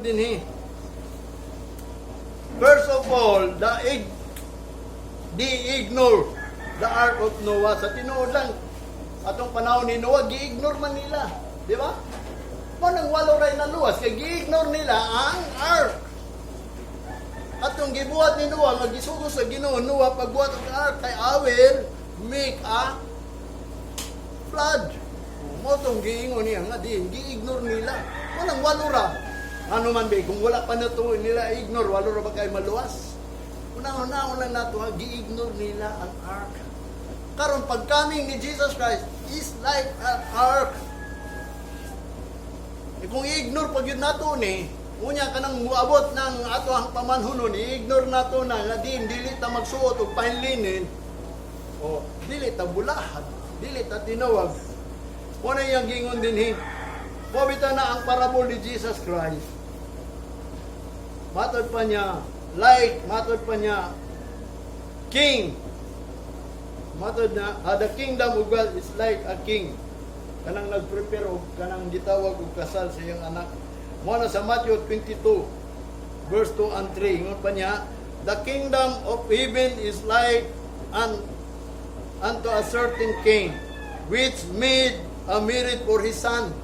Dinhi. First of all, they ignore the ark of Noah. Sa tinuod lang, atong panahon ni Noah, gi-ignore man nila. Di ba? Mao nang walo ray naluwas, kay gi-ignore nila ang ark. Atong gibuhat ni Noah, nga gisugo sa Ginoo, "Noah, pagbuhat og ark, kay I will make a flood." Mao tong giingon niya nga din, gi-ignore nila. Walang walo ra. Ano man ba, kung wala pa na to nila ignore, walo ra ba kay maluwas? Una-una lang nato ha, gi-ignore nila ang ark. Karon pagcoming ni Jesus Christ is like an ark. E kung i-ignore pag yun nato ni, unya kanang muabot ng ato ang pamanhunon, i-ignore nato na nga din dili ta magsuot og fine linen, o dili ta bulahan, dili ta tinawag. Mao na iyang gingon dinhi. Mao bitaw na ang parable ni Jesus Christ. Matod pa niya, like, matod pa niya, king. Matod na, the kingdom of God is like a king. Kanang nag-prepare og kanang gitawag og kasal sa iyang anak. Mao na sa Matthew 22, verse 2 and 3. Ingon pa niya, "The kingdom of heaven is like unto a certain king, which made a marriage for his son."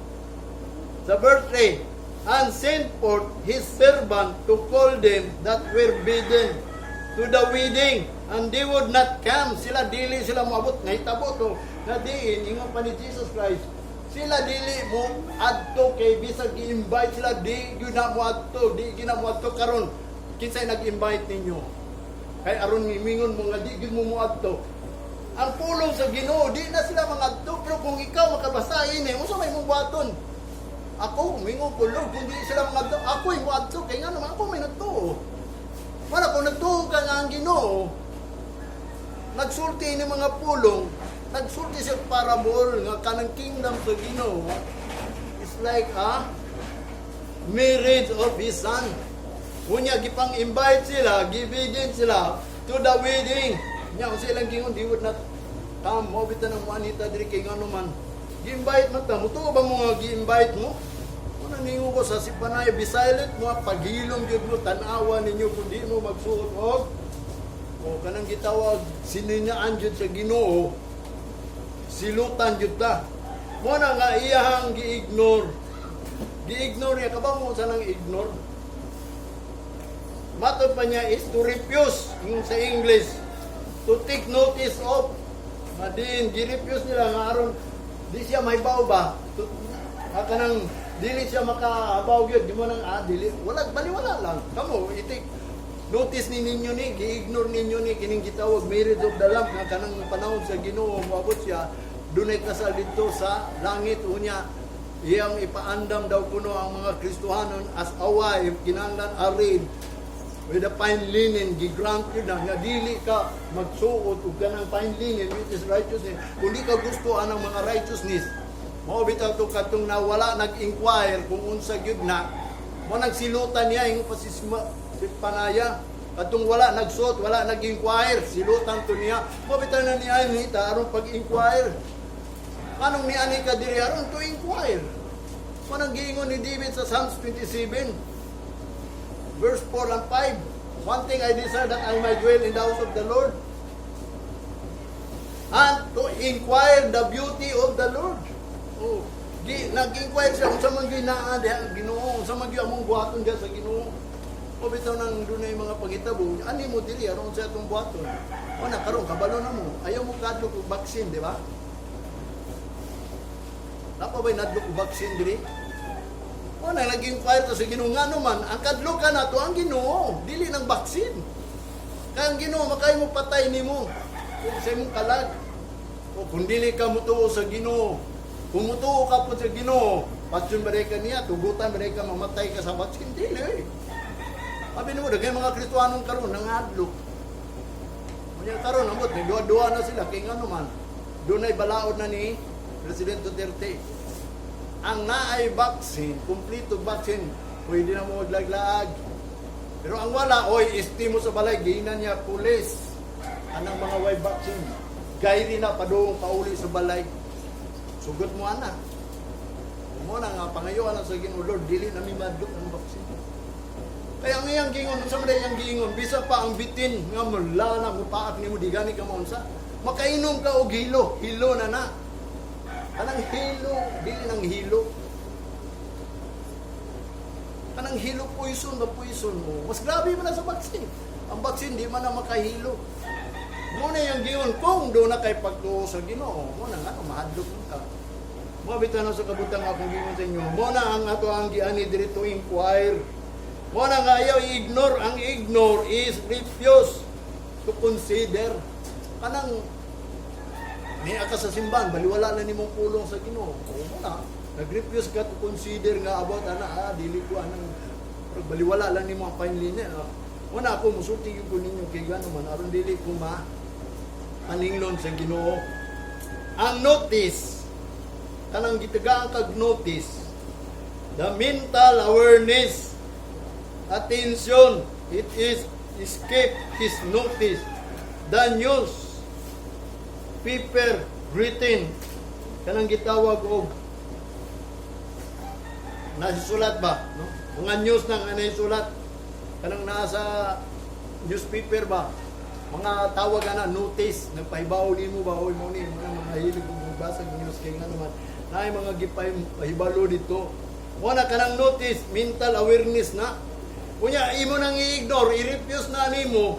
Sa verse 3, "And sent forth his servant to call them that were bidden to the wedding, and they would not come." Sila dili sila moabot. Nahitabo to nga diin ingon pa ni Jesus Christ, sila dili mo adto kay bisag gi-invite sila, di gyud na mo adto, di gyud na mo adto. Karon, kinsay nag-invite ninyo kay aron miingon mo nga di gyud mo moadto? Ang pulong sa Ginoo, di na sila mangadto, pero kung ikaw makabasa ini, unsa may mong buhaton? Ako, mingon ko, "Lord, kung di sila mangadto, ako'y moadto," kay nga naman ako may nagtuo. Wala, kung nagtuo ka nga ang Ginoo, nagsulti ni mga pulong, nagsulti siya parable nga kanang kingdom sa Ginoo is like a marriage of his son. Unya gipang invite sila, gibigin sila to the wedding. Nya kung silang gingon, they would not come. Mao bitaw nang muanita diri kay ngano man. Gi-invite man ta, mutuo ba mo nga gi-invite mo? Una ningo ko sa sipanay, be silent mo, paghilom gyud mo, tan-awa ninyo kung di mo magsuot og o kanang gitawag siningaan jud sa Ginoo, silutan jud ta. Mo na nga iyahang gi-ignore. Gi-ignore niya ka ba mo sa nang ignore? Matod pa niya is to refuse, yung sa English, to take notice of. Nga din, gi-refuse nila nga aron di siya may ba? To, kanang dili siya makahabaw gyud, di mo nang dili wala bali wala lang. Kamo i-take notice ni ninyo ni gi-ignore ninyo ni kining gitawag marriage of the Lamb nga kanang panahon sa Ginoo moabot siya, dunay kasal didto sa langit. Unya iyang ipaandam daw kuno ang mga Kristohanon as a wife kinahanglan arrayed with the fine linen. Gi-grant yun na nga dili ka magsuot og kanang fine linen, which is righteousness. Kung di ka gusto anang mga righteousness, mao bitaw to katong nawala nag-inquire kung unsa gyud na mo nagsilutan niya. Ingon pa si Panaya, katong wala nagsuot, wala nag-inquire, silutan to niya. Mao bitaw na niya nita aron pag-inquire. Anong niani ka diri aron to inquire? Mo nang giingon ni David sa Psalms 27 verse 4 and 5, "One thing I desire, that I might dwell in the house of the Lord and to inquire the beauty of the Lord." Oh, gi nag-inquire siya unsa man gyud naa diha ang Ginoo, unsa man gyud among buhaton diha sa Ginoo. O bitaw nang dunay mga pangitabo, ani mo diri aron sa atong buhaton. O na karon kabalo na mo, ayaw mo kadlok og vaccine, di ba? Napa ba'y nadlok og vaccine diri? O na nag-inquire ta sa Ginoo, ngano man ang kadlokan nato ang Ginoo, dili ng vaccine. Kaya ang Ginoo makay mo patay nimo sa imong kalag. O kung dili ka mutuo sa Ginoo, kung mutuo ka po sa Ginoo, patyon ba ka niya, tugutan ba ka mamatay ka sa vaccine? Dili. Sabi nimo, daghay mga Kristohanon karon nangadlok. Unya karon amot nagduha-duha na sila kay ngano man dunay balaod na ni President Duterte. Ang naay vaccine, kumpleto vaccine, pwede na mo maglaglaag. Pero ang wala, oy, isti mo sa balay, giinan niya pulis. Anang mga way vaccine. Gayri na padung pauli sa balay. Sugot mo ana. Mo na nga pangayuan na sa Ginoo, "Lord, dili na mi madlok ang vaccine." Kaya ang iyang gingon, unsa man iyang giingon, bisa pa ang bitin nga mula na mupaak nimo, di gani ka maunsa. Makainom ka og hilo, hilo na na. Kanang hilo, dili nang hilo. Kanang hilo poison na poison mo. Mas grabe man na sa vaccine. Ang vaccine di man na makahilo. Mao na yung giingon, kung duna kay pagtuo sa Ginoo, mao na nga mahadlok ka. Mao bitaw na sa kabutang akong giingon sa inyo. Mao na ang ato ang giani diri to inquire. Mao na nga ayaw i-ignore. Ang ignore is refuse to consider. Kanang niya ka sa simbahan, baliwala na nimong pulong sa Ginoo. O mao na, nag-refuse ka to consider nga about ana, dili ko anang baliwala lang nimo ang fine linen. Ah. Mao na ako musulti gyud ko ninyo kay gano man aron dili ko ma paninglon sa Ginoo. Ang notice, kanang gitagaan kag notice, the mental awareness, attention, it is escape his notice. The news paper written, kanang gitawag og nasusulat ba, no? Mga news nang nasusulat, kanang nasa newspaper ba, mga tawag ana notice, nagpahibaw nimo ba, oy, mo ni mga hilig og magbasa og news kay nga naman naay mga gipahibalo dito. Mo na kanang notice, mental awareness na. Unya imo nang i-ignore, i-refuse na nimo,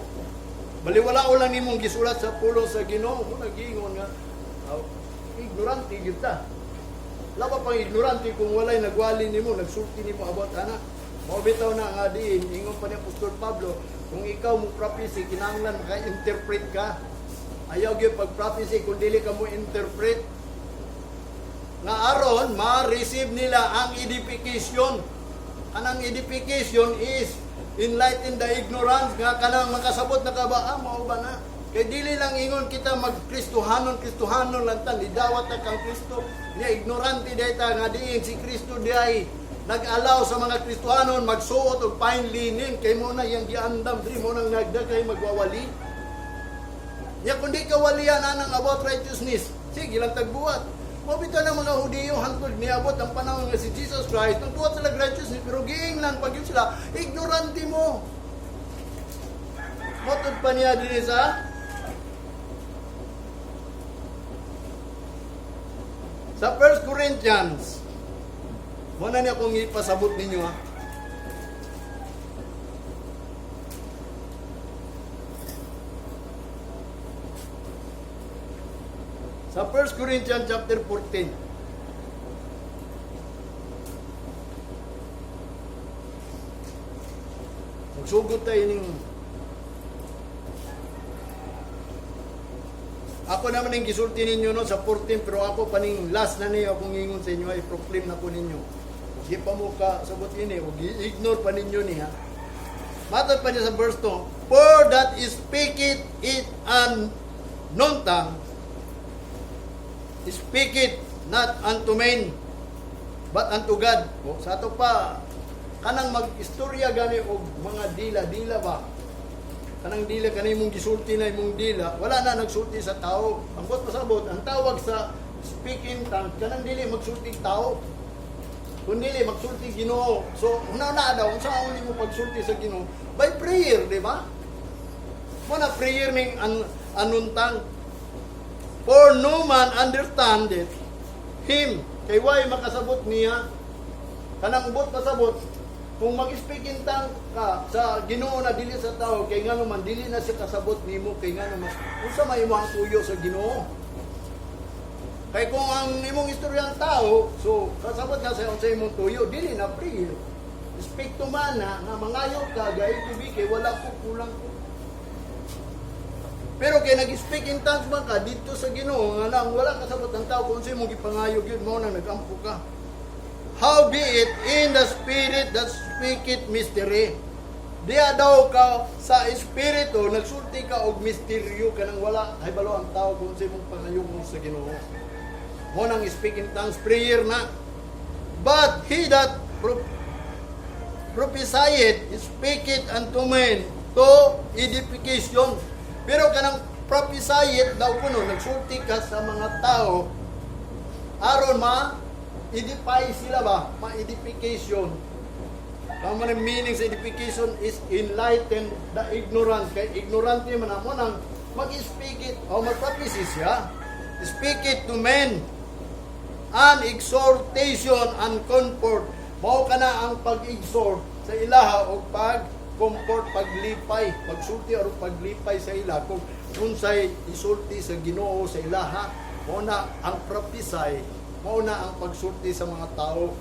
baliwala lang nimong gisulat sa pulong sa Ginoo. Mo nagingon nga ignorante gyud ta. Laba pang ignorante kung walay nagwali nimo, nagsulti nimo about ana. Mao bitaw na nga diin, ingon pa ni Apostol Pablo, kung ikaw mo prophecy, kinahanglan maka-interpret ka. Ayaw gyud pag prophecy kung dili ka mo interpret. Nga aron ma-receive nila ang edification. Kanang edification is enlighten the ignorance nga kanang makasabot na ka ba, mao ba na? Kay dili lang ingon kita mag-Kristohanon, Kristohanon lang ta, nidawat ta kang Kristo. Nya ignorante diay ta nga diin si Kristo diay nag-allow sa mga Kristohanon magsuot og fine linen kay mo na iyang giandam diri, mo nang nagdaghay magwawali. Nya kun di ka walian anang about righteousness, sige lang tagbuhat. Mao bitaw ng mga Hudiyo hangtod niabot ang panahon nga si Jesus Christ, nagbuhat sila righteousness, pero giingnan pag yun sila, ignorante mo. Motod pa niya dinhi sa 1 Corinthians. Mao na niya akong ipasabot ninyo ha. Sa 1 Corinthians chapter 14. Magsugot tayo ning. Ako naman ang gisulti ninyo, no, sa 14, pero ako paning last na niyo akong ingon sa inyo ay proclaim na ko ninyo. Di pa mo ka sabot ini o gi-ignore pa ninyo niya. Matod pa niya sa verse 2, "For that speaketh in unknown tongue, speaketh not unto men, but unto God." O, sa ato pa, kanang mag-istorya gani og mga dila-dila ba? Kanang dila, kanang imong gisulti na imong dila, wala na nagsulti sa tao. Ang buot pasabot, ang tawag sa speak in tongue, kanang dili magsulti tao. Kung dili magsulti Ginoo. So, una-una daw, unsa ang mo pagsulti sa Ginoo? By prayer, di ba? Mo na prayer ning unknown tongue. "For no man understand it him." Kay way makasabot niya. Kanang buot pasabot, kung mag-speak in tongue ka sa Ginoo na dili sa tao, kay ngano man dili na siya kasabot nimo, kay ngano man unsa may imong tuyo sa Ginoo. Kay kung ang imong istorya ang tao, so kasabot na sa unsa imong tuyo, dili na prayer. Speak to man na nga mangayo ka gay tubi kay wala ko, kulang ko. Pero kay nag-speak in tongues man ka dito sa Ginoo nga nang wala kasabot ang tao kung unsa imong gipangayo gyud, mao nang nagampo ka. "Howbeit in the spirit that speaketh mystery." Diya daw ka sa espiritu nagsulti ka og misteryo, kanang wala kahibalo ang tao kung unsa imong pangayo sa Ginoo. Mo nang speak in tongues prayer na. "But he that prophesieth speaketh unto men to edification." Pero kanang prophesieth daw kuno nagsulti ka sa mga tao aron ma edify sila ba, ma edification. Tama na meaning sa edification is enlighten the ignorant. Kay ignorante man amo nang mag-speak it o mag-prophesy siya. Speak it to men. An exhortation and comfort. Mao kana ang pag-exhort sa ilaha o pag-comfort, paglipay, pagsulti o paglipay sa ila kung unsay isulti sa Ginoo sa ilaha. Mao na ang prophesy, mao na ang pagsulti sa mga tao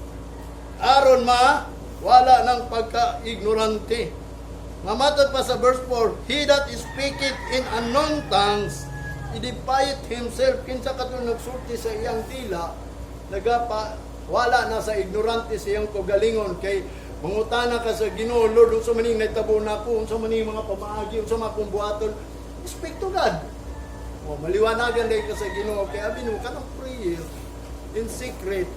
aron ma wala ng pagka-ignorante. Mamatod pa sa verse 4, "He that speaketh in unknown tongues edifieth himself." Kinsa katong nagsulti sa iyang dila, nagapa wala na sa ignorante sa iyang kaugalingon, kay mangutana ka sa Ginoo, "Lord, unsa man ning nahitabo nako? Unsa man ning mga pamaagi? Unsa man akong buhaton?" Speak to God. O, maliwanagan dahil ka sa Ginoo, kay abi mo kanang prayer in secret,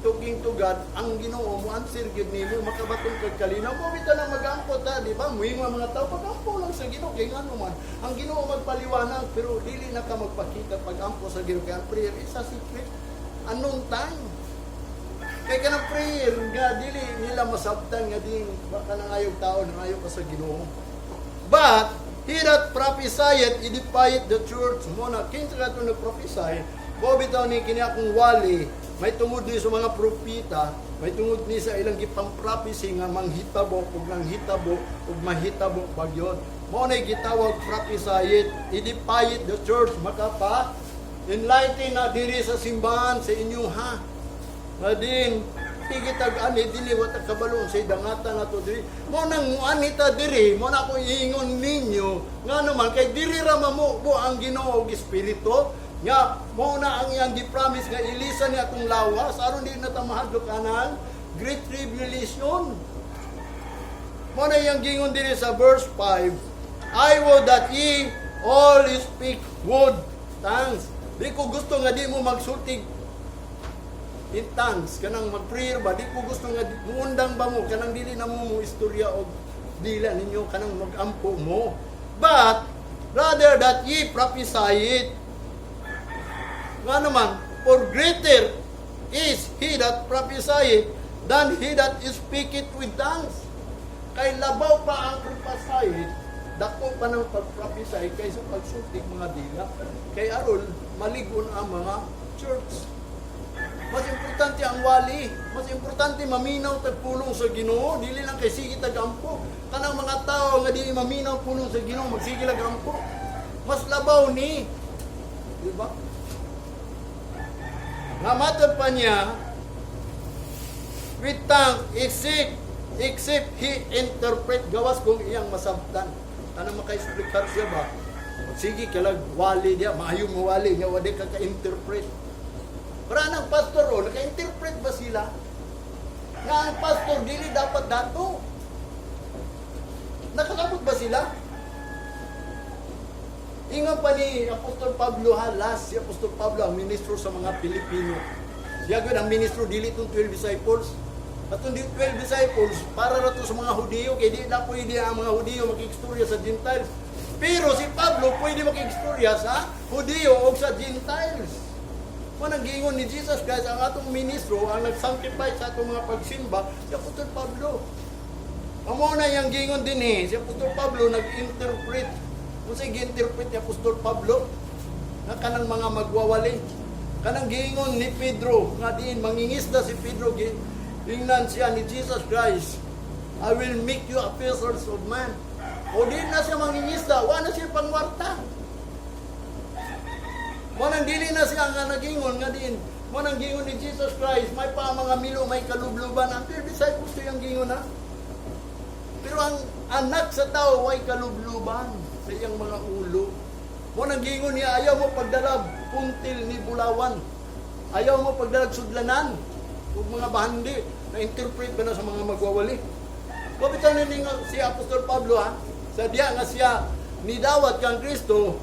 talking to God, ang Ginoo mo answer gyud nimo, makabaton kag kalinaw mo. Bitaw na magampo ta, di ba? Muingon ang mga tao, pagampo lang sa Ginoo, kay ngano man ang Ginoo magpaliwanag, pero dili na ka magpakita pagampo sa Ginoo, kay ang prayer is a secret unknown tongue. Kay kanang prayer nga dili nila masabtan nga di baka nangayo tao, nangayo ka sa Ginoo. "But he that prophesieth edifieth the church." Mo na kinsa ka nag-prophesy, mo bitaw ni kini akong wali, may tungod ni sa mga propeta, may tungod ni sa ilang gipang-prophecy nga manghitabo ug nanghitabo ug mahitabo pa gyud. Mo na gitawag prophesieth, edifieth the church, makapa enlighten na diri sa simbahan sa inyong ha. Nga din, tigitag ani dili wa ta kabalo sa dangatan nato diri. Mo nang muani ta diri, mo na ako iingon ninyo nga naman kay diri ra mamubo ang Ginoo og Espiritu nga mo na ang iyang gi-promise nga ilisan niya atong lawas aron di na ta mahadlok anang great tribulation. Mo na iyang gingon diri sa verse 5, "I would that ye all speak with tongues." Di ko gusto nga di mo magsulti in tongues, kanang mag-prayer ba, di ko gusto nga muundang ba mo, kanang dili na mo mo istorya og dila ninyo, kanang mag-ampo mo. "But rather that ye prophesy it." Nga naman, "For greater is he that prophesieth than he that speaketh with tongues." Kay labaw pa ang prophesy, dako pa ng pag-prophesy kaysa pagsultig mga dila. Kay aron maligon ang mga church. Mas importante ang wali. Mas importante maminaw tag pulong sa Ginoo, dili lang kay sige tag ampo. Kanang mga tao nga di maminaw pulong sa Ginoo, magsige lang ampo. Mas labaw ni. Di ba? Nga matod pa niya, "with tongue, except he interpret," gawas kung iyang masabtan. Tanang maka-explicar siya ba? Sige kalag wali diya, maayo mo wali nga wadi ka ka-interpret. Pero anang pastor o, naka-interpret ba sila? Nga ang pastor dili dapat dato. Nakasabot ba sila? Ingon pa ni Apostol Pablo halas, si Apostol Pablo ang ministro sa mga Pilipino. Siya gyud ang ministro, dili itong 12 disciples. Atong 12 disciples para ra to sa mga Hudiyo, kay di na pwede ang mga Hudiyo makigstorya sa Gentiles. Pero si Pablo pwede makigstorya sa Hudiyo o sa Gentiles. Mo nang giingon ni Jesus Christ, ang atong ministro, ang nag-sanctify sa atong mga pagsimba, si Apostol Pablo. Amo na yang gingon din eh, si Apostol Pablo nag-interpret. Kung sa gi-interpret ni Apostol Pablo, nga kanang mga magwawali. Kanang giingon ni Pedro, nga diin mangingisda si Pedro, ingnan siya ni Jesus Christ, "I will make you a fishers of man." O di na siya mangingisda, wa na siya pangwarta. Mo nang dili na siya nga nagingon nga diin. Mo nang gingon ni Jesus Christ, may pa mga milo, may kalubluban. Ang 12 disciples to yung gingon na. Pero ang anak sa tao way kalubluban sa iyang mga ulo. Mo nang gingon niya, ayaw mo pagdalag puntil ni bulawan. Ayaw mo pagdalag sudlanan ug mga bahandi na interpret ba na sa mga magwawali. Kapitan ni nga si Apostol Pablo ha, sa diya nga siya nidawat kang Kristo,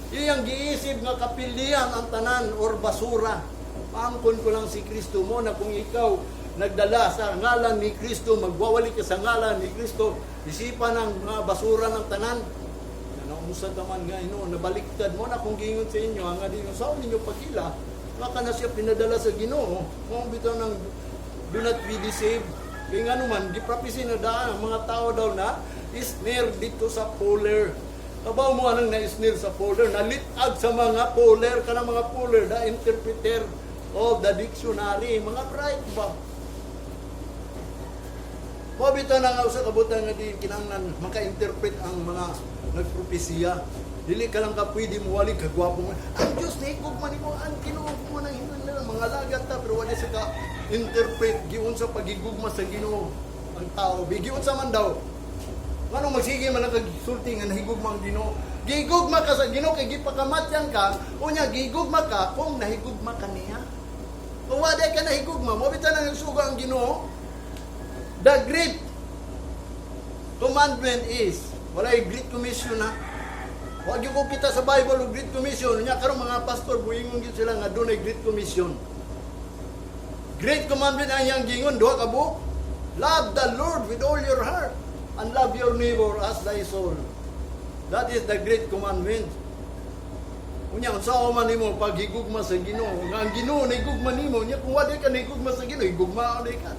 iyang giisip nga kapilian ang tanan or basura. Paangkon ko lang si Kristo. Mo na kung ikaw nagdala sa ngalan ni Kristo, magwawali ka sa ngalan ni Kristo, isipan ng mga basura ng tanan. Ano, unsa man nga ino, nabaliktad mo na kung gingon sa inyo, ang nga di sa ninyo pagila, baka na siya pinadala sa Ginoo, mo bitaw ng do not be deceived. Kay ngano man giprophesy na daan ang mga tao daw na snare dito sa Fuller. Kabaw mo anang na-snare sa Fuller, nalitag sa mga Fuller, kanang mga Fuller, the interpreter of the dictionary, mga bright ba? Mao bitaw na nga usa ka butang nga di kinahanglan maka-interpret ang mga nagpropesiya. Dili ka lang ka pwede mo wali kagwapo mo. Ang Diyos nahigugma nimo, ang Ginoo mo nang hinungdan mga lagat ta, pero wala sa ka interpret giunsa pagigugma sa Ginoo ang tao. Giunsa man daw. Ngano magsige man ang kagsulti nga nahigugma ang Ginoo? Gigugma ka sa Ginoo kay gipakamatyan ka, unya gigugma ka kung nahigugma ka niya. Kung wala ka nahigugma, mo bitaw nang nagsugo ang Ginoo. The great commandment is, walay Great Commission na. Wag yung ko kita sa Bible og Great Commission. Nya karon mga pastor buingon gyud sila nga dunay Great Commission. Great commandment ang iyang gingon, duha ka buok. Love the Lord with all your heart and love your neighbor as thy soul. That is the great commandment. Unya, unsa man nimo paghigugma sa Ginoo? Nga ang Ginoo nahigugma nimo, unya kung wala ka nahigugma sa Ginoo, higugma ka.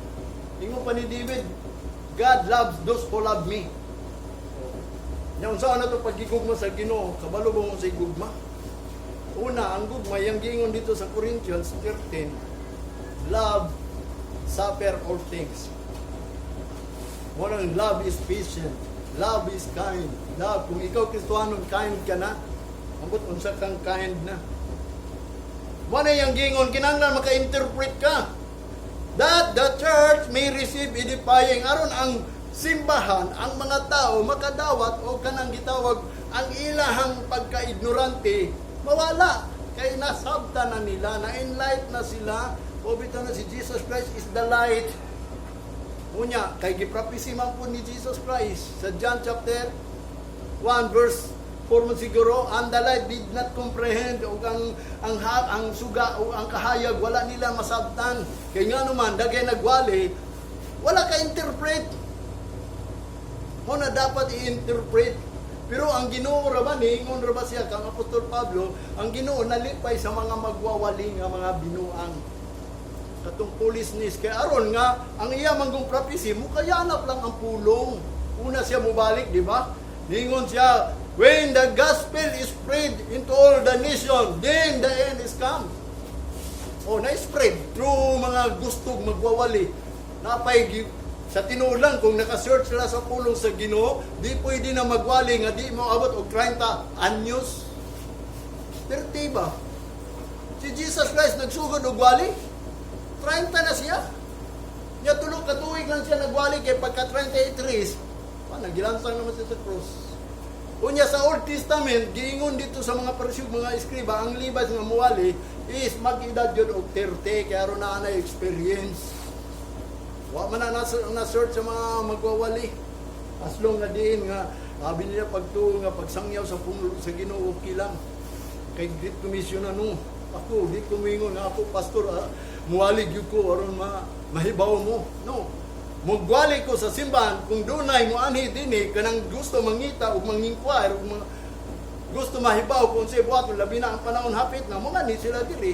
Ingon pa ni David, "God loves those who love me." Nya unsa na to paghigugma sa Ginoo? Kabalo ba mo sa higugma? Una, ang gugma yang giingon dito sa Corinthians 13, love suffer all things. Walang love is patient. Love is kind. Love, kung ikaw Kristohanon, kind ka na. Ambot unsa kang kind na. Mo na yung gingon, kinahanglan maka-interpret ka. That the church may receive edifying, aron ang simbahan, ang mga tao makadawat o kanang gitawag ang ilahang pagka-ignorante mawala kay nasabta na nila, na enlight na sila. O bitaw na si Jesus Christ is the light. Unya, kay giprophesy man po ni Jesus Christ sa John chapter 1 verse 4 man siguro, "And the light did not comprehend," ug ang suga o ang kahayag wala nila masabtan. Kay ngano man daghay nagwali, wala ka interpret. Mo na dapat i-interpret. Pero ang Ginoo ra ba, niingon ra ba siya kang Apostol Pablo, ang Ginoo nalipay sa mga magwawali nga mga binuang, katong foolishness, kay aron nga ang iya manggong prophecy mukayanap lang ang pulong. Una siya mubalik, di ba? Ningon siya, "When the gospel is spread into all the nation, then the end is come." Oh, na-spread through mga gustog magwawali. Napay sa tinuod lang, kung naka-search sila sa pulong sa Ginoo, di pwede na magwali nga di mo abot og 30 anyos. 30 ba? Si Jesus Christ nagsugod og wali, 30 na siya. Nya tulo ka tuig lang siya nagwali kay pagka 33, pa nagilansang naman siya sa cross. Unya sa Old Testament, giingon dito sa mga Pariseo, mga eskriba, ang Levites nga muwali is mag-edad yun og 30 kaya aron na experience. Wa man na na search sa mga magwawali. As long nga diin nga abi nila pagtuo nga pagsangyaw sa puno sa Ginoo, okay lang. Kay Great Commission na no. Ako di ko moingon nga ako pastor, muwali gyud ko aron ma mahibaw mo. No. Mugwali ko sa simbahan kung dunay mo anhi dinhi kanang gusto mangita ug manginquire ug mga gusto mahibaw kung unsay buhaton, labi na ang panahon hapit na mga ni sila diri.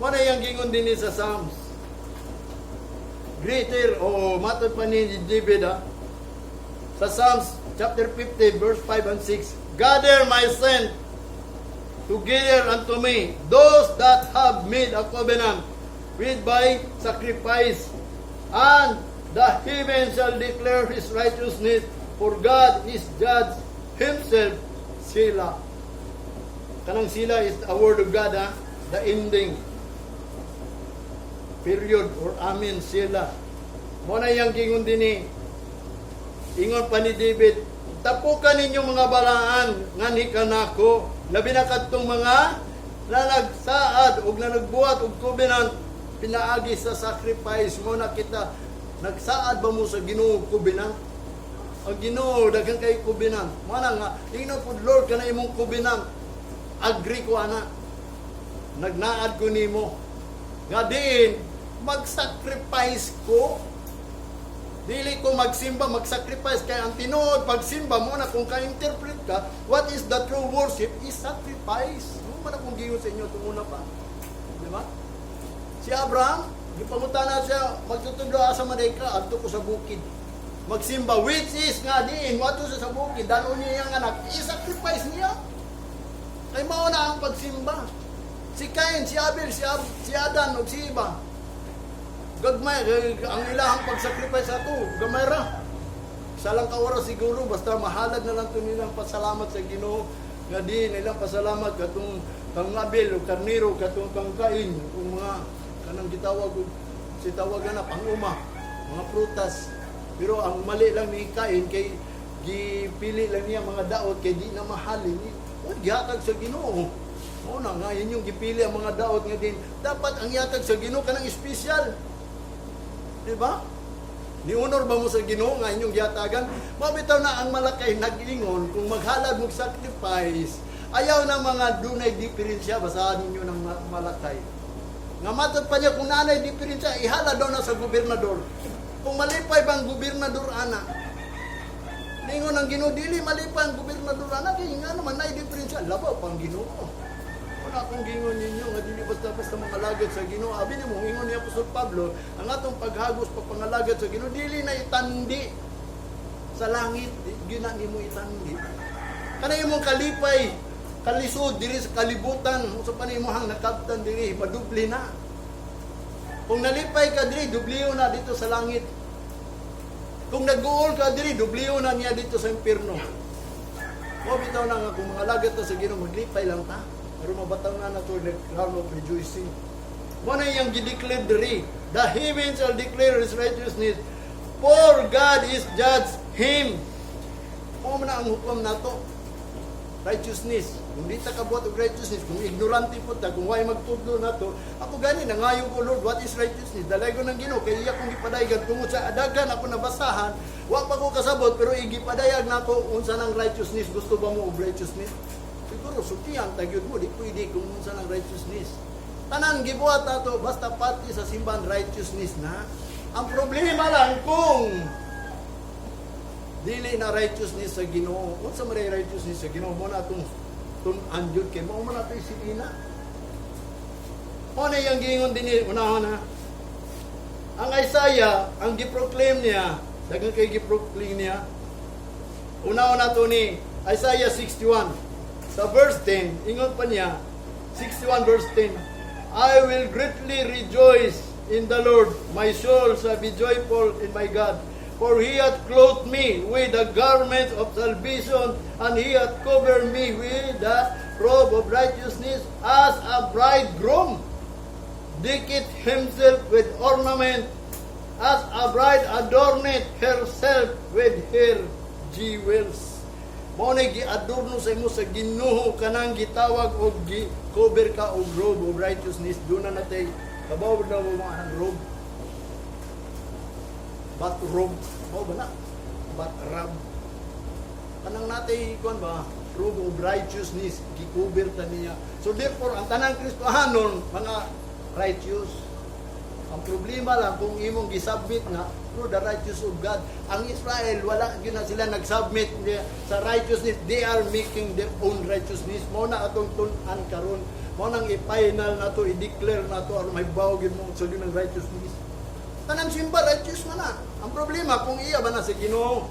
Mo na yang gingon dinhi sa Psalms. Greater o matod pa ni David sa Psalms chapter 50 verse 5 and 6, "Gather my saint together unto me, those that have made a covenant with by sacrifice, and the heaven shall declare his righteousness, for God is judge himself." Sila. Kanang sila is a word of God, ha? The ending. Period or amen sila. Mo na yang gingon dinhi. Ingon pa ni David, "Tapukan ninyo mga balaan nga ni kanako, labi na kadtong mga na nagsaad ug na nagbuhat og covenant pinaagi sa sacrifice." Mo na kita, nagsaad ba mo sa Ginoo covenant? Ang Ginoo daghan kay covenant. Mo na nga ingnon pud, "Lord, kana imong covenant, agree ko ana. Nagnaad ko nimo. Nga diin mag-sacrifice ko. Dili ko magsimba, mag-sacrifice," kay ang tinuod pagsimba mo na kung ka-interpret ka, what is the true worship is sacrifice. Mo man akong giingon sa inyo tunguna pa. Di ba? Si Abraham, Gipangutana siya, magtutudlo, asa man ka? Adto ko sa bukid magsimba, which is nga diin moadto siya sa bukid, dalo niya iyang anak, i-sacrifice niya. Kay mao na ang pagsimba. Si Cain, si Abel, si Adan ug si Eva. Gagmay eh, ang ilahang pag-sacrifice ato, gamay ra. Sa lang ka oras siguro, basta mahalad na lang to nilang pasalamat sa Ginoo nga di nilang pasalamat katong kang Abel o karniro, katong kang Cain, kung mga kanang gitawag og si tawagan na panguma, mga prutas. Pero ang mali lang ni Cain kay gipili lang niya mga daot kay di na mahalin. O gihatag sa Ginoo. Mao na nga inyong gipili ang mga daot nga din dapat ang yatag sa Ginoo kanang espesyal. Di ba? Ni honor ba mo sa Ginoo nga inyong gihatagan? Mabitaw na ang Malakay nag-ingon kung maghalad mo sacrifice, ayaw na mga dunay diferensya, basahan ninyo ng Malakay. Nga matod pa niya kung nanay diferensya, ihala daw na sa gobernador. Kung malipay bang gobernador ana? Ningon ang Ginoo, dili malipay ang gobernador ana kay nga naman nay diferensya, labaw pang Ginoo. Wala akong gingon ninyo nga dili basta-basta mga alagad sa Ginoo. Abi nimo ingon ni Apostol Pablo, ang atong paghagos pagpangalagad sa Ginoo dili na itandi sa langit, di gyud na nimo itandi. Kana imong kalipay, kalisod diri sa kalibutan, unsa pa nimo hang nakabtan diri, madubli na. Kung nalipay ka diri, dubliyo na dito sa langit. Kung nag-uol ka diri, dubliyo na niya dito sa impierno. Mo bitaw na nga kung mga alagad ta sa Ginoo, maglipay lang ta. Pero mabataw na nato the crown of rejoicing. Mo na iyang gideclare diri. The heavens shall declare His righteousness, for God is judge him. Mo man na ang hukom nato. Righteousness. Kung di ta kabuhat og righteousness, kung ignorante po ta, kung way magtudlo nato, ako gani nangayo ko, "Lord, what is righteousness?" Dalay ko ng Ginoo kay iya kong gipadayag tungod sa adagan ako nabasahan, wa pa ko kasabot pero igipadayag nako unsa nang righteousness. Gusto ba mo og righteousness? Siguro sultihan ta gyud mo, di pwede kung unsa nang righteousness. Tanan gibuhat nato basta pati sa simbahan, righteousness na. Ang problema lang kung dili na righteousness sa Ginoo. Unsa man ray righteousness sa Ginoo, mo na atong tun-an jud kay mao man ato isilina. Mo na iyang giingon dinhi unahon ha. Ang Isaiah, ang giproclaim niya, daghan kay giproclaim niya. Unahon nato ni Isaiah 61 sa verse 10, ingon pa niya, 61 verse 10, "I will greatly rejoice in the Lord. My soul shall be joyful in my God. For He hath clothed me with the garment of salvation, and He hath covered me with the robe of righteousness, as a bridegroom decketh himself with ornament, as a bride adorneth herself with her jewels." Mao na giadorno sa imo sa Ginoo kanang gitawag og gi cover ka og robe of righteousness. Doon na natay kabaw na mo mga anang robe. Bathrobe. Mao ba na? Bathrobe. Kanang natay kuan ba? Robe of righteousness, gi-cover ta niya. So therefore, ang tanang Kristohanon mga righteous. Ang problema lang kung imong gisubmit na through the righteous of God. Ang Israel, wala gyud na sila nag-submit niya sa righteousness. They are making their own righteousness. Mao na atong tun-an karon. Mao nang i-final na to, i-declare na to aron mahibaw gyud mo sa ng righteousness. Tanan simba righteous man na. Ang problema kung iya ba na sa Ginoo.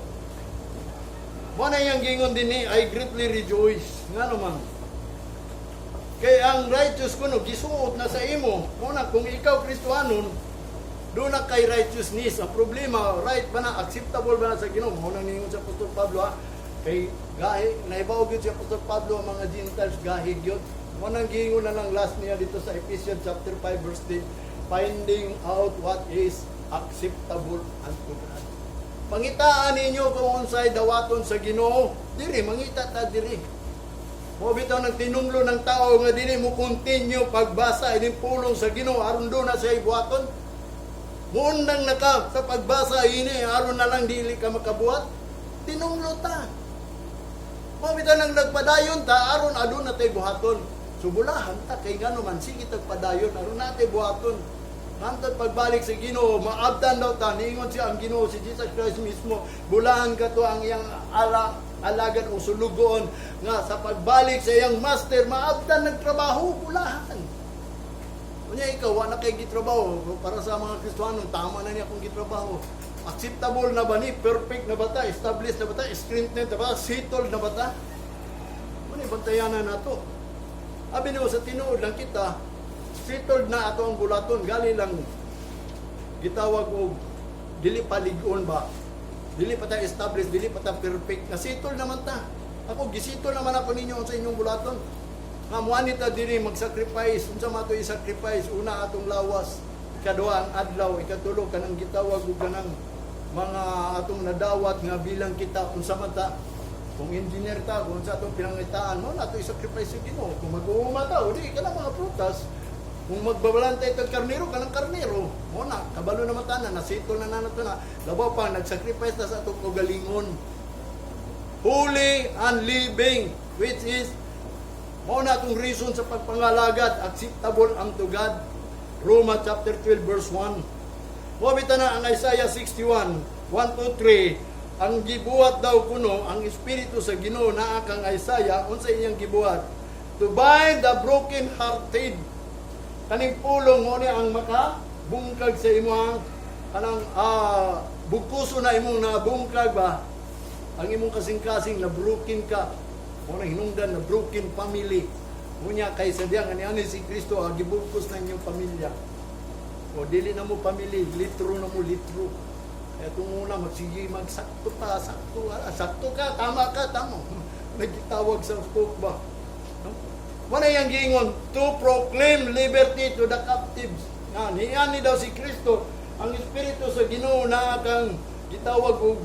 Mao na iyang gingon dinhi, "I greatly rejoice." Ngano man? Kay ang righteous kuno gisuot na sa imo. Mao na kung ikaw Kristohanon, doon na kay righteousness. Ang problema, right ba na, acceptable ba na sa Ginoo? Mao nang ningon sa Apostol Pablo ha. Kay gahi nahibaw gyud si Apostol Pablo ang mga Gentiles gahi gyud. Mao nang giingon na lang last niya dito sa Ephesians chapter 5 verse 10, finding out what is acceptable unto God. Pangitaan ninyo kung unsay dawaton sa Ginoo. Diri mangita ta diri. Mo bitaw ng tinumlo ng tao nga dili mo continue pagbasa ining pulong sa Ginoo aron do na siya ibuhaton. Muundang na ka sa pagbasa ini aron na lang dili ka makabuhat. Tinumlo ta. Mo bitaw nang nagpadayon ta aron aduna tay buhaton. Subulahan ta kay ngano man sige tagpadayon aron natay buhaton. Hantod pagbalik sa Ginoo, maabtan daw ta, niingon siya ang Ginoo, si Jesus Christ mismo, bulahan ka to ang iyang alagad o sulugoon nga sa pagbalik sa iyang master, maabtan nagtrabaho, bulahan. Unya ikaw, wa na kay gitrabaho. Para sa mga Kristiyano, tama na niya kung gitrabaho. Acceptable na ba ni? Perfect na ba ta? Established na ba ta? Strengthened na ba? Settled na ba ta? Muna bantayan na nato. Abi nimo, sa tinuod lang kita, settled na ato ang bulaton, gali lang gitawag og dili pa lig-on ba. Dili pa ta established, dili pa ta perfect. Na settled naman ta. Ako gisettle naman ako ninyo sa inyong bulaton. Nga muani ta diri mag-sacrifice, unsa man ato i-sacrifice? Una, atong lawas, ikaduha, ang adlaw, ikatulo, kanang gitawag og kanang mga atong nadawat nga bilang kita, unsa man ta, kung engineer ta, kung sa atong pinangitaan mo, nato i-sacrifice sa Ginoo. Kung mag-uuma ta, o di kanang mga prutas. Kung magbabalantay itong karnero, kanang karnero. Mo na, kabalo naman ta na, nasito na na nato na. Labaw pa, nag-sacrifice ta sa atong kaugalingon. Holy and living, which is, mao na atong reason sa pagpangalagad, acceptable unto God. Roma chapter 12 verse 1. Mo bita na ang Isaiah 61, 1 to 3, ang gibuhat daw kuno ang espiritu sa Ginoo naa kang Isaiah. Unsa iyang gibuhat? To bind the broken hearted. Kaning pulong mo ni ang makabungkag sa imong kanang bugkuso na imong nabungkag ba, ang imong kasing-kasing na broken ka mo na hinungdan na broken family. Unya kay sa diya nga niani si Kristo, gibugkos na inyong pamilya o dili na mo family, litro na mo, litro. Kaya kung una magsige magsakto pa, sakto, sakto ka, tama ka, tama. Nagtawag sa coke ba, no? Wala yang giingon to proclaim liberty to the captives. Nga niani daw si Kristo, ang espiritu sa Ginoo na kang gitawag og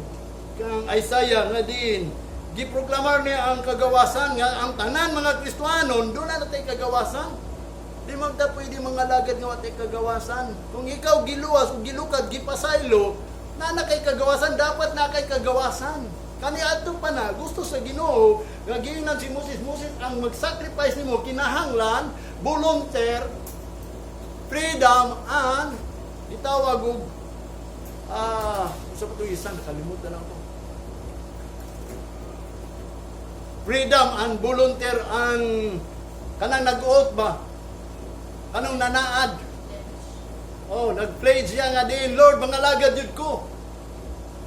kang Isaiah nga diin giproklamar niya ang kagawasan, nga ang tanan mga Kristohanon doon na natay kagawasan. Di man ta pwede mga lagad nga watay kagawasan. Kung ikaw giluwas o gilukad, gipasaylo, na kay kagawasan, dapat na kay kagawasan. Kani adto pa na gusto sa Ginoo nga giingnan si Moses, "Moses, ang mag-sacrifice nimo kinahanglan volunteer, freedom and gitawag og sa pa isa, nakalimutan lang ko. Freedom and volunteer ang kanang nag-oath ba? Kanang nanaad. Oh, nag-pledge siya nga din, "Lord, mga lagad yun ko.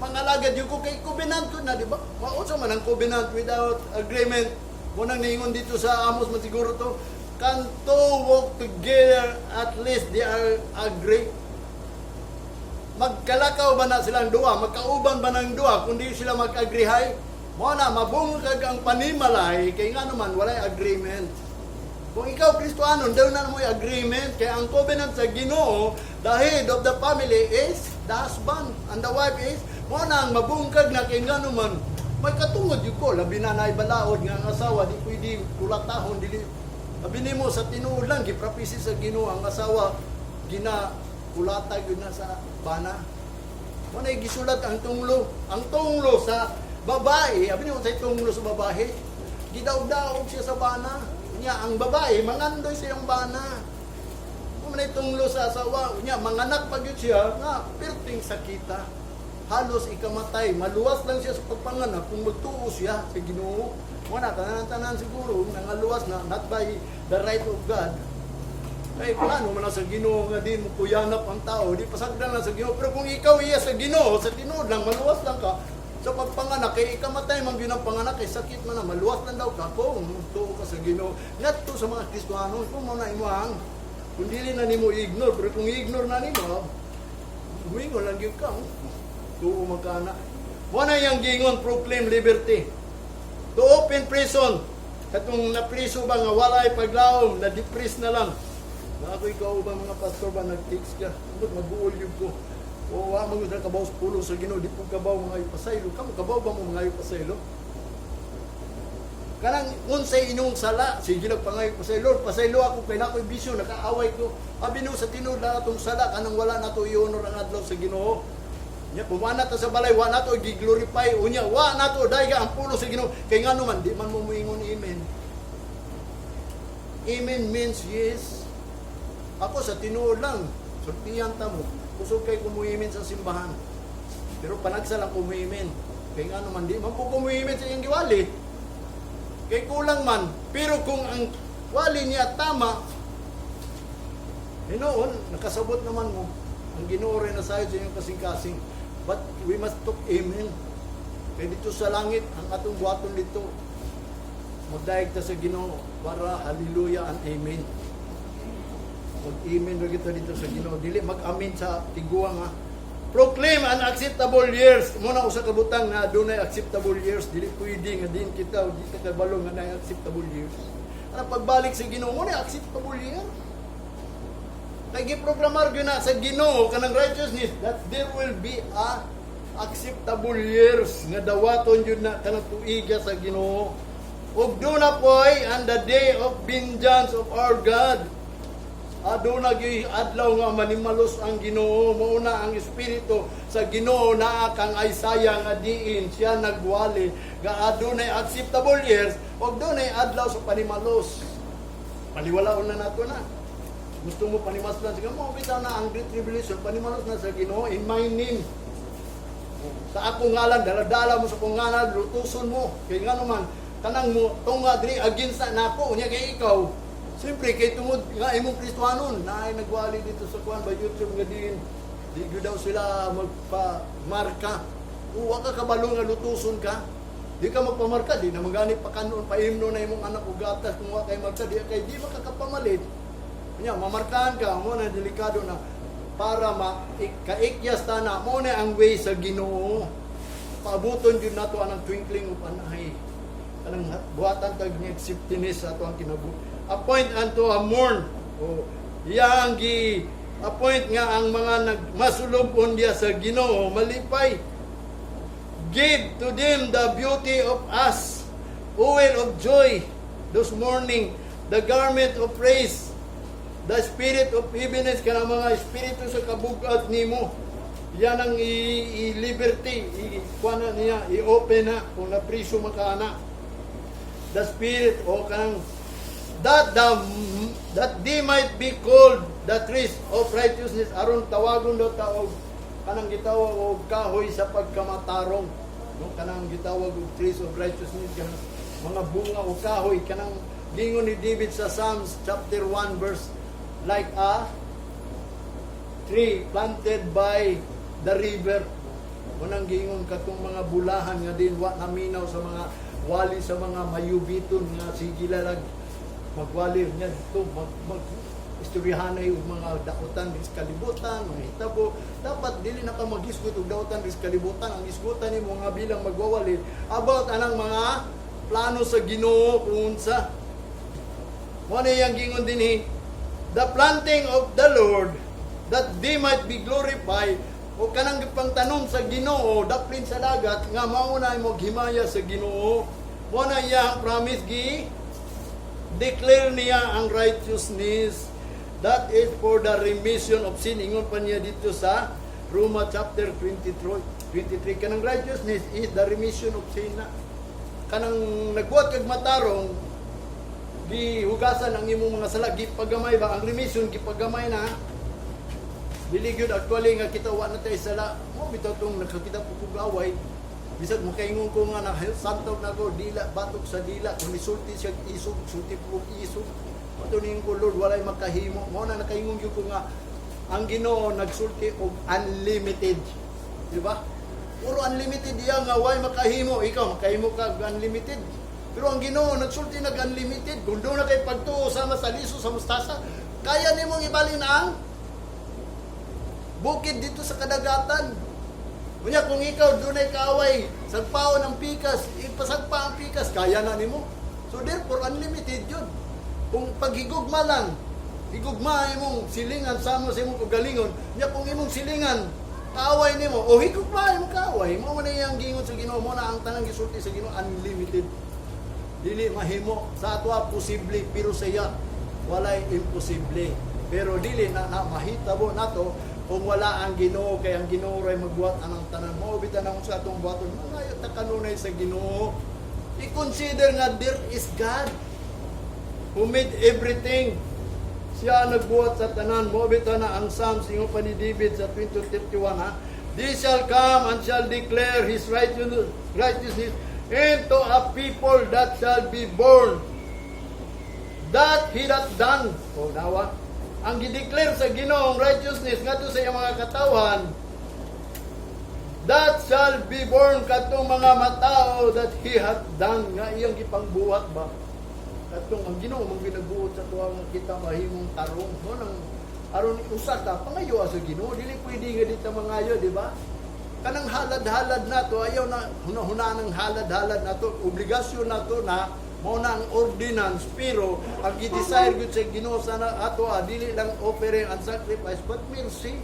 Mga lagad yun ko kay covenant ko na," di ba? Maunsa man ang covenant without agreement? Mo nang niingon dito sa Amos man siguro to. Can two walk together at least they are agree? Magkalakaw ba na silang duha? Magkauban ba ng duha kung di sila mag-agreehay? Mo na mabungkag ang panimalay kay nga naman walay agreement. Kung ikaw Kristohanon, daw na mo agreement kay ang covenant sa Ginoo, the head of the family is the husband and the wife is mo na ang mabungkag na kay nga naman may katungod yun ko, labi na naay balaod nga ang asawa di pwede kulatahon, dili. Labi nimo, sa tinuod lang, giprapisi sa Ginoo ang asawa gina kulata yun na sa bana. Mo na gisulat ang tunglo, ang tunglo sa babae, abi nimo sa tunglo sa babae, gidaog-daog siya sa bana. Unya ang babae mangandoy sa iyang bana. Mo na tunglo sa asawa, unya manganak pa gyud siya nga perting sakita. Halos ikamatay, maluwas lang siya sa pagpanganak kung magtuo siya sa Ginoo. Wala tanan-tanan siguro nangaluwas na not by the right of God. Kay plano man na sa Ginoo nga di mo kuyanap ang tao, di pasagdan lang sa Ginoo. Pero kung ikaw iya sa Ginoo, sa tinuod lang, maluwas lang ka sa pagpanganak kay ikamatay man gyud ang panganak kay sakit man na, maluwas lang daw ka kung tuo ka sa Ginoo. Ngadto sa mga Kristohanon, kung mo na imo ang kung dili na nimo i-ignore, pero kung i-ignore na nimo, muingon lang gyud ka, oh. Tuo man ka na. Mo na yang giingon, proclaim liberty. To open prison. Katong napriso ba nga walay paglaom, na-depress na lang. Na ako ikaw ba mga pastor ba nag-text ka? Tungod mag-uol yun ko. O wa man gud kabaw sa pulong sa Ginoo, di po kabaw mga pasaylo. Kamo kabaw ba mo mga pasaylo? Kanang unsay inyong sala, sige lang pangayo pasaylo, "Lord, pasaylo ako kay nakoy bisyo, nakaaway ko." Abi no sa tinuod na atong sala kanang wala nato i-honor ang adlaw sa Ginoo. Nya pumana ta sa balay, wa nato gi-glorify unya, wa nato dayga ang pulong sa Ginoo kay ngano man di man mo moingon amen. Amen means yes. Ako sa tinuod lang, sultihan ta mo. Kusog kay kumuimin sa simbahan. Pero panagsa lang kumuimin. Kay ngano man di man po kumuimin sa iyang giwali. Kay kulang man. Pero kung ang wali niya tama, Hinuon, nakasabot naman mo. Ang Ginoo rin nasayod sa inyong kasing-kasing. But we must talk amen. Kay dito sa langit, ang atong buhaton dito, magdayeg ta sa Ginoo para hallelujah and amen. Mag-amen ra kita dito sa Ginoo. Dili mag-amen sa tiguang ha. Proclaim an acceptable years. Muna usa ka butang nga adunay acceptable years. Dili pwede nga din kita di ta kabalo nga naay acceptable years. Ana pagbalik sa Ginoo mo na acceptable year. Kay giprogramar gyud na sa Ginoo kanang righteousness that there will be a acceptable years nga dawaton jud na kanang tuiga sa Ginoo. Ug duna poy and the day of vengeance of our God. Aduna gyud adlaw nga manimalos ang Ginoo, mao na ang espiritu sa Ginoo naa kang Isaiah nga diin siya nagwali nga adunay acceptable years ug dunay adlaw sa panimalos. Paliwalaon na nato na. Gusto mo panimaslan sa mo bitaw na ang Great Tribulation, panimalos na sa Ginoo in my name. Sa akong ngalan, daladala mo sa akong ngalan, lutuson mo. Kay nga naman, kanang mo, tunga diri against na nako, unya kay ikaw. Siyempre, kay tungod nga imong Kristohanon, na ay nagwali dito sa kuan ba YouTube nga din, di gyud daw sila magpa-marka. Uwa ka kabalo nga lutuson ka. Di ka magpamarka, di na magani pa kanon, paimno na imong anak og gatas kung wa kay marka, di kay di makakapamalit. Nya, mamarkahan ka, mo na delikado na para ma kaikyas ta na mo na ang way sa Ginoo. Paabuton jud nato anang twinkling of an eye. Kanang buhatan tag ni acceptance sa ato ang kinabuhi. Appoint unto a morn. O iyang gi appoint nga ang mga nagmasulubon diya sa Ginoo malipay. Give to them the beauty of as oil of joy this mourning, the garment of praise, the spirit of heaviness, kanang mga espiritu sa kabugat nimo. Yan ang i-liberty, i-kuha na niya, i-open na kung napriso man ka ana. The spirit o kanang that they might be called the trees of righteousness, aron tawagon daw ta og kanang gitawag og kahoy sa pagkamatarong, no, kanang gitawag og trees of righteousness, kanang mga bunga o kahoy, kanang gingon ni David sa Psalms chapter 1 verse, like a tree planted by the river. Unang gingon katong mga bulahan nga din wa naminaw sa mga wali sa mga mayubiton nga sige lalag magwali niya dito mag istoryahanay og mga dautan sa kalibutan, mga hitabo. Dapat dili na ka maghisgot og dautan sa kalibutan. Ang hisgutan nimo nga bilang magwawali about anang mga plano sa Ginoo kung unsa. Mo na iyang gingon dinhi, the planting of the Lord, that they might be glorified, o kanang pangtanom sa Ginoo daplin sa dagat nga mao na mo himaya sa Ginoo. Mo na iyang promise, gi declare niya ang righteousness that is for the remission of sin. Ingon pa niya dito sa Roma chapter 23 23, kanang righteousness is the remission of sin na kanang nagbuhat kag matarong, gihugasan ang imong mga sala, gipagamay ba ang remission, gipagamay na. Dili gyud actually nga kita wa na tay sala mo. Bitaw tong nakakita po kog away, bisag makaingon ko nga nasantog na ko, dila batok sa dila. Kung isulti siya isog, sulti po og isog. Ato ko, "Lord, walay makahimo." Mo na nakaingon gyud ko nga ang Ginoo nagsulti og unlimited, di ba? Puro unlimited diya nga way makahimo. Ikaw makahimo ka og unlimited. Pero ang Ginoo nagsulti nag unlimited. Kung doon na kay pagtuo sama sa liso sa mustasa, kaya nimong ibalin ang bukid dito sa kadagatan. Unya kung ikaw dunay kaaway, sagpaon ang pikas, ipasagpa ang pikas, kaya na nimo. So therefore unlimited yun. Kung paghigugma lang, higugma imong silingan sama sa imong kagalingon, nya kung imong silingan kaaway nimo, o higugma imong kaaway, mao man iyang gingon sa Ginoo, mo na ang tanang gisulti sa Ginoo unlimited. Dili mahimo sa atwa posible, pero sa iya walay imposible. Pero dili na mahitabo nato kung wala ang Ginoo, kay ang Ginoo ray magbuhat anang tanan. Mao bitan ang sa atong buhaton, mangayo ta kanunay sa Ginoo. I-consider nga there is God who made everything. Siya ang nagbuhat sa tanan. Mao bitan na ang Psalms, ingon pa ni David sa 20:31 ha. They shall come and shall declare his righteousness into a people that shall be born. That he hath done. O nawa. Ang gideclare sa Ginoo righteousness ngadto sa iyang mga katawhan, that shall be born katong mga matao that he hath done, nga iyang gipangbuhat ba. Katong ang Ginoo mong ginabuot sa tuwa nga kita mahimong tarong mo nang aron usa ka pangayo sa Ginoo. Dili pwede nga di ta mangayo, di ba? Kanang halad-halad nato, ayaw na huna-huna ng halad-halad nato. Obligasyon nato na mao na ang ordinance, pero ang gi-desire gyud sa Ginoo sa ato dili lang offering and sacrifice but mercy.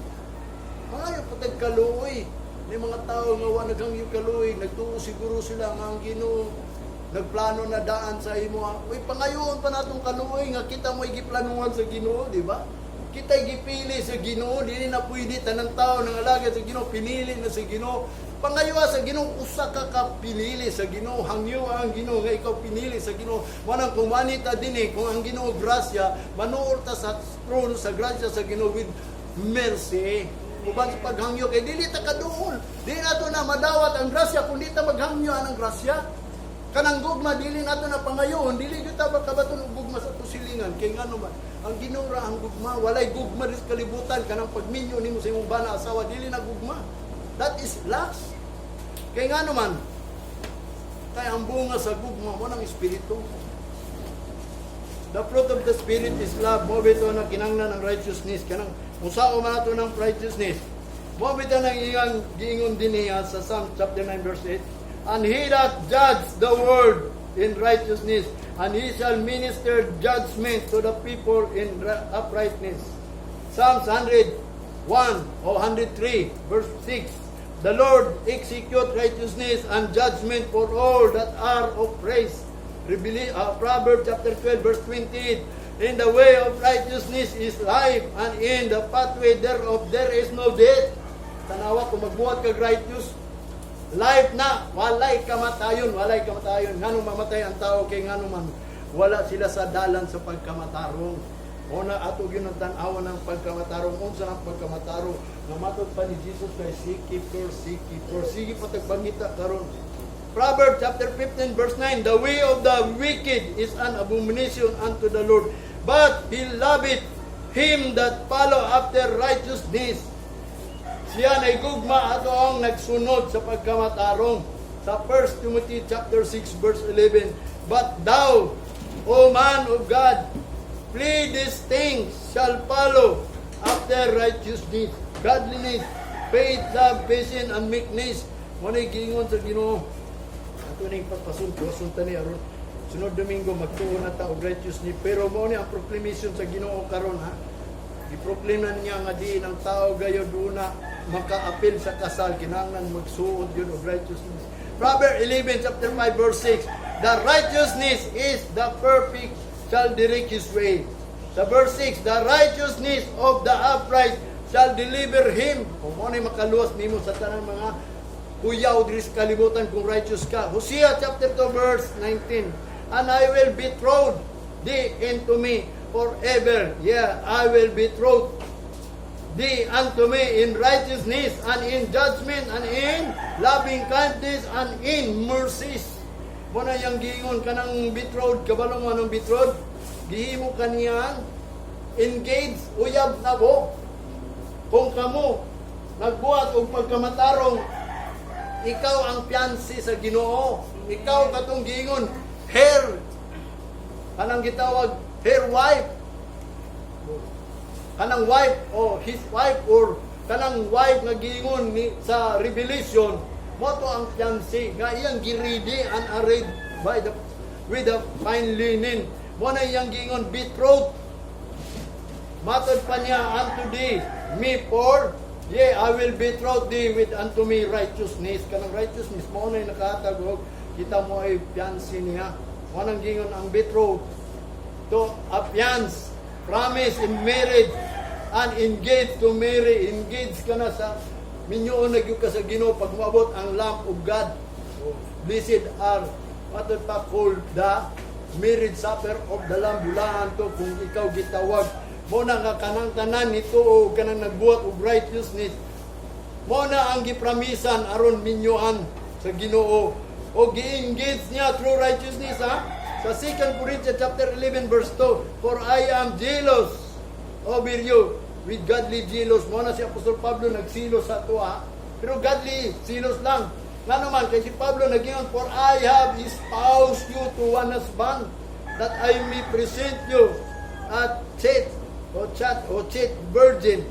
Mangayo pa tag kaluoy. May mga tao nga wa naghangyo kaluoy, nagtuo siguro sila nga ang Ginoo nagplano na daan sa imo. Uy, pangayoon pa natong kaluoy nga kita mo giplanuhan sa Ginoo, di ba? Kita gipili sa Ginoo, dili na pwede tanang tao nang alagad sa Ginoo, pinili na sa Ginoo. Pangayoa sa Ginoo, usa ka ka pinili sa Ginoo, hangyo ang Ginoo nga ikaw pinili sa Ginoo. Manang kung manita dinhi, kung ang Ginoo grasya, manuol ta sa throne sa grasya sa Ginoo with mercy. Uban sa paghangyo kay dili ta kaduol. Dili nato na madawat ang grasya kung di ta maghangyo ang grasya. Kanang gugma dili nato na pangayoon, dili gyud ta makabaton og gugma sa atong silingan kay ngano man ang Ginoo ra ang gugma, walay gugma sa kalibutan. Kanang pagminyo nimo sa imong bana, asawa, dili na gugma. That is lust. Kay ngano man, kay ang bunga sa gugma mo ng espiritu. The fruit of the Spirit is love. Mo bitaw na kinanglan ang righteousness. Kanang musao man nato ng righteousness. Mo bitaw nang iyang giingon dinhi sa Psalm chapter 9 verse 8. "And he that judge the world in righteousness, and he shall minister judgment to the people in uprightness." Psalms 101 o 103 verse 6. "The Lord execute righteousness and judgment for all that are oppressed." Proverbs chapter 12 verse 28. "In the way of righteousness is life, and in the pathway thereof there is no death." Tanawa kung magbuhat kag righteous, life na, walay kamatayon, walay kamatayon. Nganong mamatay ang tao? Kay ngano man wala sila sa dalan sa pagkamatarong. O na ato gyud ang tan-awan ng pagkamatarong, unsa ang pagkamatarong nga matod pa ni Jesus kay seek ye first, seek ye first. Sige pa tagpangita karon. Proverbs chapter 15 verse 9, "The way of the wicked is an abomination unto the Lord, but he loveth him that follow after righteousness." Siya ay gugma ato ang nagsunod sa pagkamatarong. Sa 1 Timothy chapter 6 verse 11, "But thou, O man of God, flee these things shall follow after righteousness, godliness, faith, love, patience, and meekness." Mo na giingon sa Ginoo. Ato ning pagpasunto, sunta ni aron sunod Domingo magtuon na ta og righteousness, pero mao ni ang proclamation sa Ginoo karon ha. Giproklaim na niya nga diin ang tao gayod una maka-apil sa kasal, kinahanglan magsuod yun og righteousness. Proverbs 11 chapter 5 verse 6, "The righteousness is the perfect shall direct his way." Sa verse 6, "The righteousness of the upright shall deliver him." Kung mo na makaluwas nimo sa tanang mga kuyaw diri sa kalibutan kung righteous ka. Hosea chapter 2 verse 19, "And I will betroth thee unto me forever. Yeah, I will betroth thee unto me in righteousness and in judgment and in loving kindness and in mercies." Mo na yang giingon kanang betrothed, kabalo mo anong betrothed? Gihimo kaniyang engage, uyab na mo. Kung kamo nagbuhat og pagkamatarong, ikaw ang fiancé sa Ginoo. Ikaw katong giingon, her kanang gitawag her wife. Kanang wife o his wife or kanang wife nga giingon ni sa Revelation mo to ang fiancé nga iyang giready and arrayed by the with the fine linen. Mo na iyang giingon betrothed. Matod pa niya, "Unto thee me for yea, I will betroth thee with unto me righteousness." Kanang righteousness mo na nakahatag og kita mo ay fiancé niya. Mo nang giingon ang betrothed, to affiance, promise in marriage and engaged to marry. Engaged ka na sa minyoon na gyud ka sa Ginoo pag moabot ang Lamb of God. Blessed are matod pa called the marriage supper of the Lamb. Bulaan to kung ikaw gitawag mo na nga kanang tanan nito o kanang nagbuhat og righteousness mo na ang gipramisan aron minyoan sa Ginoo o gi-engage niya through righteousness ha. Sa 2 Corinthians chapter 11 verse 2, "For I am jealous over you with godly jealous. Mao na si Apostol Pablo nagsilos sa tuwa. Pero godly silos lang. Nga naman, kay si Pablo nagingon, "For I have espoused you to one husband, that I may present you a chaste o chat o chaste virgin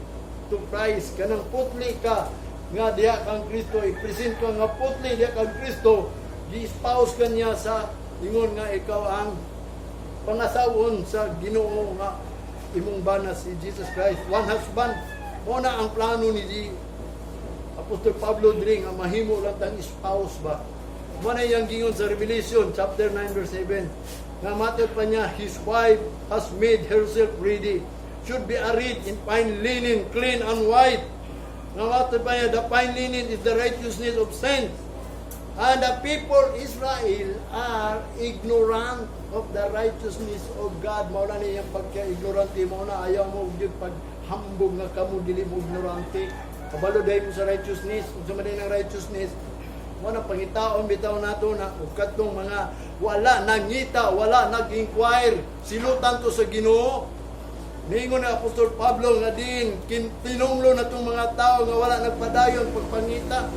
to Christ." Kanang putli ka nga diha kang Kristo, i-present ka nga putli diha kang Kristo, gi-espouse ka niya sa ingon nga ikaw ang pangasawon sa Ginoo nga imong bana si Jesus Christ. One husband. Mao na ang plano ni di Apostol Pablo diri nga mahimo lang tang spouse ba. Mao na iyang gingon sa Revelation chapter 9 verse 7. Nga matod pa niya, "His wife has made herself ready, should be arrayed in fine linen, clean and white." Nga matod pa niya, the fine linen is the righteousness of saints. And the people Israel are ignorant of the righteousness of God. Mao na niyang pagka-ignorante mo na ayaw mo gyud paghambog nga kamo dili mo ignorante. Kabalo dahil mo sa righteousness, unsa man ang righteousness? Mo na pangitaon bitaw nato na ug katong mga wala nangita, wala nag-inquire, silutan to sa Ginoo. Niingon ni Apostol Pablo nga din tinunglo na tong mga tao nga wala nagpadayon pagpangita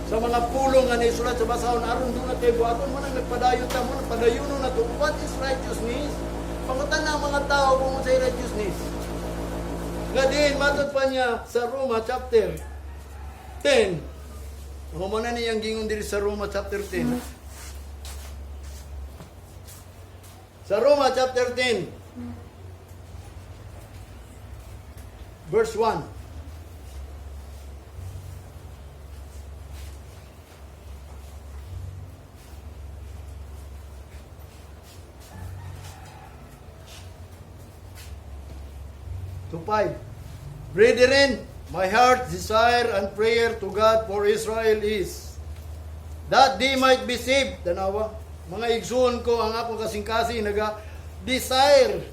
sa mga pulong nga naisulat sa basahon aron doon na tayo buhaton mo nang nagpadayon ta mo nang padayuno na to. What is righteousness? Pangutan na ang mga tao kung unsay righteousness. Nga din matod pa niya sa Roma chapter 10. Mo na niyang gingon diri sa Roma chapter 10. Sa Roma chapter 10 verse 1 to 5. "Brethren, my heart's desire and prayer to God for Israel is that they might be saved." Tanawa, mga igsuon ko, ang akong kasing-kasing naga desire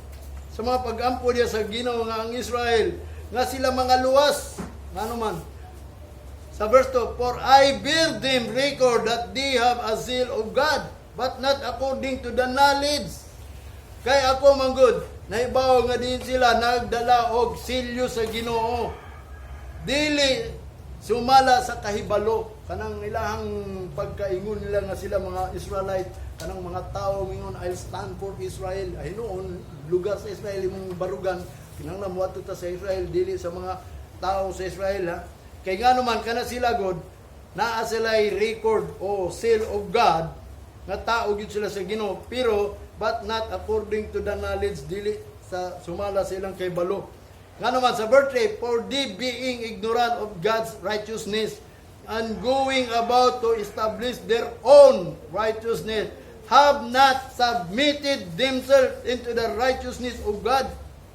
sa mga pag-ampo diya sa Ginoo nga ang Israel nga sila mga luwas. Ngano man? Sa verse 2, "For I bear them record that they have a zeal of God, but not according to the knowledge. Kay ako manggod, naibaw nga din sila nagdala og silyo sa Ginoo. Dili sumala sa kahibalo." Kanang ilahang pagkaingon nila nga sila mga Israelite, kanang mga tao ngingon, "I'll stand for Israel." Ay noon, lugar sa Israel imong barugan, kinahanglan moadto ta sa Israel, dili sa mga tao sa Israel ha. Kay nga naman kana sila god, naa sila'y record o seal of God nga tao gyud sila sa Ginoo, pero but not according to the knowledge, dili sa sumala sa ilang kahibalo. Nga naman sa verse 3, "For they being ignorant of God's righteousness and going about to establish their own righteousness have not submitted themselves into the righteousness of God."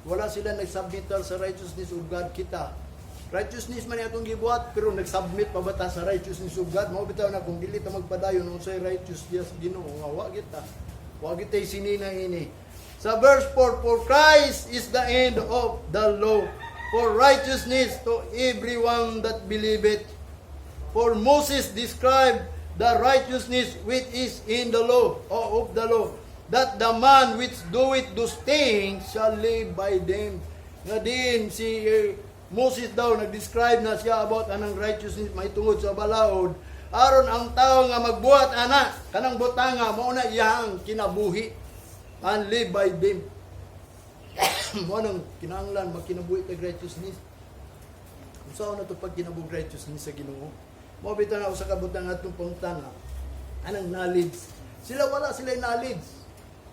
Wala sila nagsubmit sa righteousness of God. Kita. Righteousness man atong gibuhat, pero nagsubmit pa ba ta sa righteousness of God? Mao bitaw na kung dili ta magpadayon unsay righteousness Ginoo nga wa kita. Wa kita sinina ini. Sa verse 4, "For Christ is the end of the law for righteousness to everyone that believeth. For Moses described the righteousness which is in the law, or of the law, that the man which doeth those things shall live by them." Nga din si Moses daw nag-describe na siya about anang righteousness mahitungod sa balaod. Aron ang tao nga magbuhat ana kanang butanga, mao na iyang kinabuhi, and live by them. Mao nang kinahanglan magkinabuhi tag righteousness. Unsa na to pag kinabuhi righteousness sa Ginoo? Mao bitaw na usa ka butang atong pangutana anang knowledge. Sila wala sila knowledge,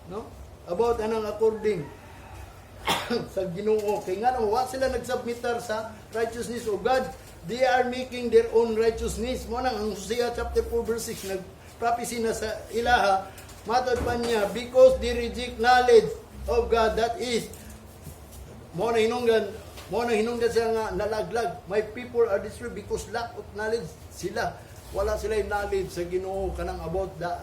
no? About anang according sa Ginoo. Kay nga wa sila nagsubmitar sa righteousness of God. They are making their own righteousness. Mo nang ang Hosea chapter 4 verse 6 nag prophecy na sa ilaha, matod pa niya, because they reject knowledge of God, that is mo na hinungdan siya nga nalaglag. "My people are destroyed because lack of knowledge." Sila wala sila yung knowledge sa Ginoo kanang about the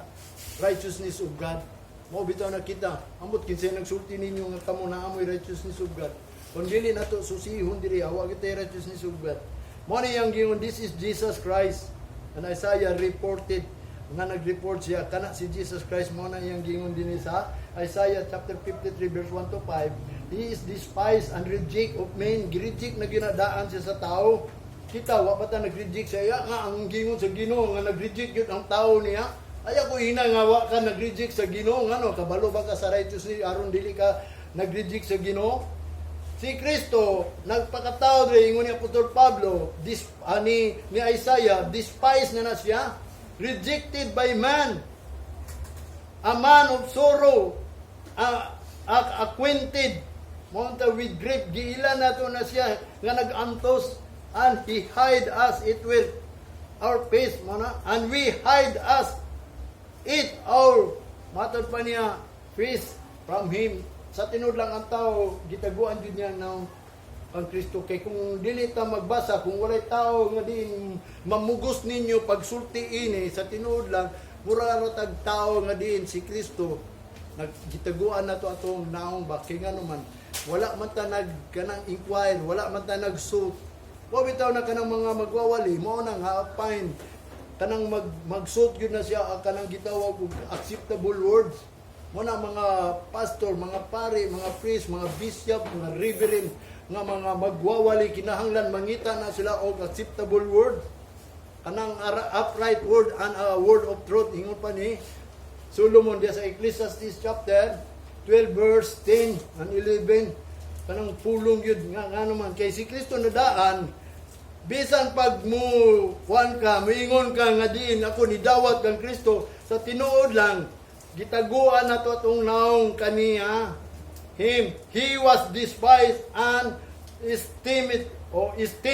righteousness of God. Mo bitaw na kita. Ambot kinsay nagsulti ninyo nga kamo na amoy righteousness of God. Kung dili nato susihon diri, wa kita righteousness of God. Mo ni yang gingon, this is Jesus Christ. And Isaiah reported nga nag-report siya kana si Jesus Christ. Mo na iyang gingon dinhi sa Isaiah chapter 53 verse 1 to 5. He is despised and reject of men. Gi-reject na ginadaan siya sa tao. Kita, wa pa ta nag-reject sa iya nga ang gingon sa Ginoo nga nag-reject yun ang tao niya. Ay ako ina nga wa ka nag-reject sa Ginoo, ngano kabalo ba ka sa righteousness aron dili ka nag-reject sa Ginoo? Si Kristo nagpakatao dre, ingon ni Apostol Pablo, ni Isaiah, despise na na siya, rejected by man, a man of sorrow, acquainted mo with grief. Giila nato na siya nga nag-antos, and he hide as it were our face mo na, and we hide as it our, matod pa niya, face from him. Sa tinuod lang, ang tao gitaguan jud niya ng ang Kristo, kay kung dili ta magbasa, kung walay tao nga din mamugos ninyo pagsulti ini, sa tinuod lang mura ra tag tao nga diin si Kristo naggitaguan na to atong naong ba, kay ngano man wala man ta nag kanang inquire, wala man ta nagsuot. Wa bitaw na kanang mga magwawali mao na nga find kanang magsuot gyud na siya ang kanang gitawag og acceptable words mo na. Mga pastor, mga pare, mga priest, mga bishop, mga reverend nga mga magwawali, kinahanglan mangita na sila og acceptable word, kanang upright word and a word of truth. Ingon pa ni Solomon diya sa Ecclesiastes chapter 12 verse 10 and 11, kanang pulong yun nga ngano man kay si Kristo nadaan, bisan pag mo kuan ka, moingon ka nga diin ako ni dawat kang Kristo, sa tinuod lang gitaguan na to atong naong kaniya. Him, he was despised and esteemed o esteemed.